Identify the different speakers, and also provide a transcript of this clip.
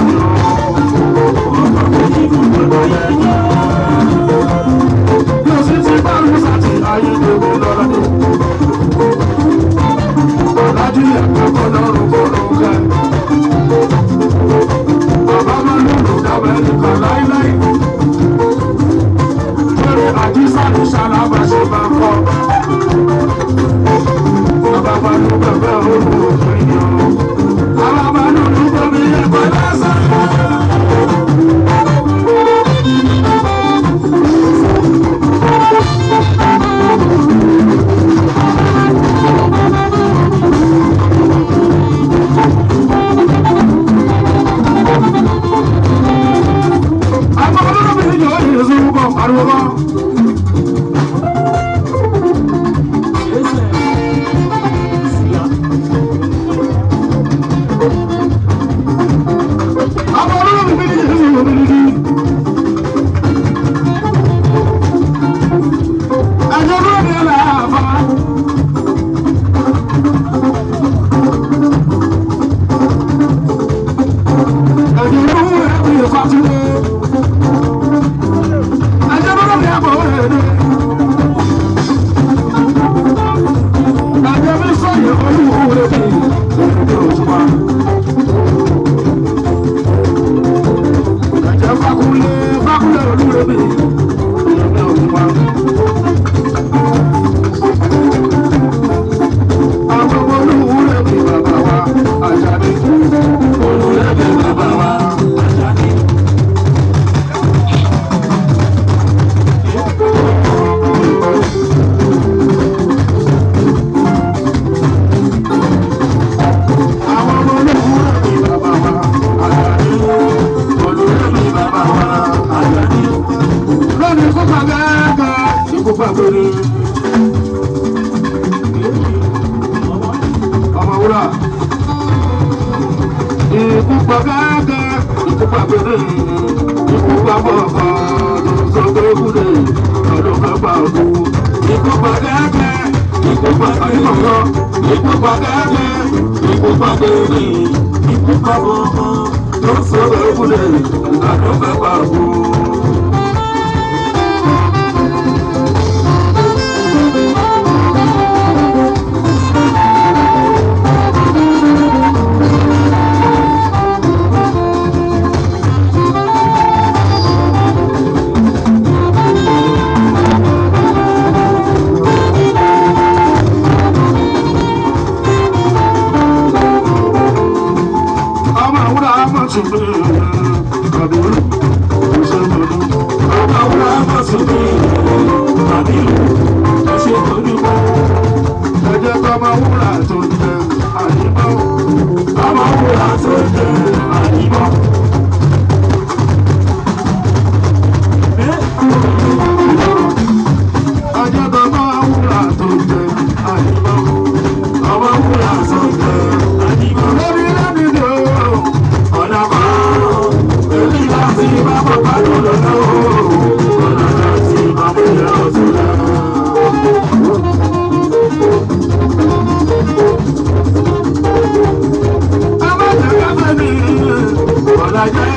Speaker 1: ni o.
Speaker 2: Ọkọ̀ méjì kò gbọdọ̀ yẹ jẹ́.
Speaker 1: Bí o sì ti bá lu sàtì ayé tèmi lọ́lọ́dẹ. Ọ̀làjú àgbàkọ́ lọ́rùn bọ̀rọ̀ kẹ́. Bàbá máa lùlù d'Amẹ́ríkà láíláí. Lórí àjíṣà ní ṣalábàṣe máa kọ́. Bàbá máa lù bẹ̀bẹ̀ olú òfin ni o. Bàbá máa lùlù bẹ̀bẹ̀ ẹ̀kọ́ lásán. Àwọn olóbìnrin yóò yẹ sórúkọ pariwo kọ́. Àwọn olóbìnrin yóò yẹ sórúkọ. Ẹ̀jẹ̀ lóde làbá. Ẹ̀jẹ̀ lóde ẹ̀bí Fátúndé. Ẹ̀jẹ̀ lóde ẹ̀bọ̀ ẹ̀dẹ́. Ẹ̀jẹ̀ mi sọ̀yẹ̀ olúwo rẹ̀ bí ìdílé òṣùpá. Ẹ̀jẹ̀ Fákúnlé Fákúnlé olúwo bí ìdílé òṣùpá. Àwọn ọmọ olúwo rẹ̀ bí bàbá wa Àjàdí.
Speaker 2: Olùrẹ́bẹ̀ bàbá wa Àjàdí.
Speaker 1: Àwọn ọmọ olúwo rẹ̀ bí bàbá wa Àjàdí.
Speaker 2: Olùrẹ́bẹ̀ bàbá wa Àjàdí.
Speaker 1: Lónìí kó pa gẹ́gẹ́ ikú pa gbére. Ọmọ wúrà. Ikú pa gẹ́gẹ́ ikú pa gbére. Ikú pa bọ̀bọ̀ ló sọ pé kúlẹ̀ ọdún kan pa òkú. Ikú pa gẹ́gẹ́ ikú pa gbére. Ikú pa gẹ́gẹ́ ikú pa gbére.
Speaker 2: Ikú pa bọ̀bọ̀
Speaker 1: Ló sọ pé kúlẹ̀ ọdún kan pa òkú. Ọmọ àwúrà mọ̀ sí mi kàbírù ìṣègùn.
Speaker 2: Ọmọ àwúrà mọ̀ sí mi Kàbírù ẹ ṣé mo dúpẹ́.
Speaker 1: Ẹ jẹ́ kọ́mọ wúrà tó jẹ àyíbọ̀.
Speaker 2: Ọmọ wúrà tó jẹ àyíbọ̀.
Speaker 1: Ẹ jẹ́ kọ́mọ wúrà tó jẹ àyíbọ̀.
Speaker 2: Ọmọ wúrà tó jẹ àyíbọ̀.
Speaker 1: Lórí lẹ́nu ni o,
Speaker 2: Ọ̀nà kan èmi láti bá bàbá lò lọ́nà o. Ọ̀nà láti bàbá ìyá ọ̀tún lọ.
Speaker 1: ẹ má jẹ́ ká fẹ́ mi ọ̀la jẹ́.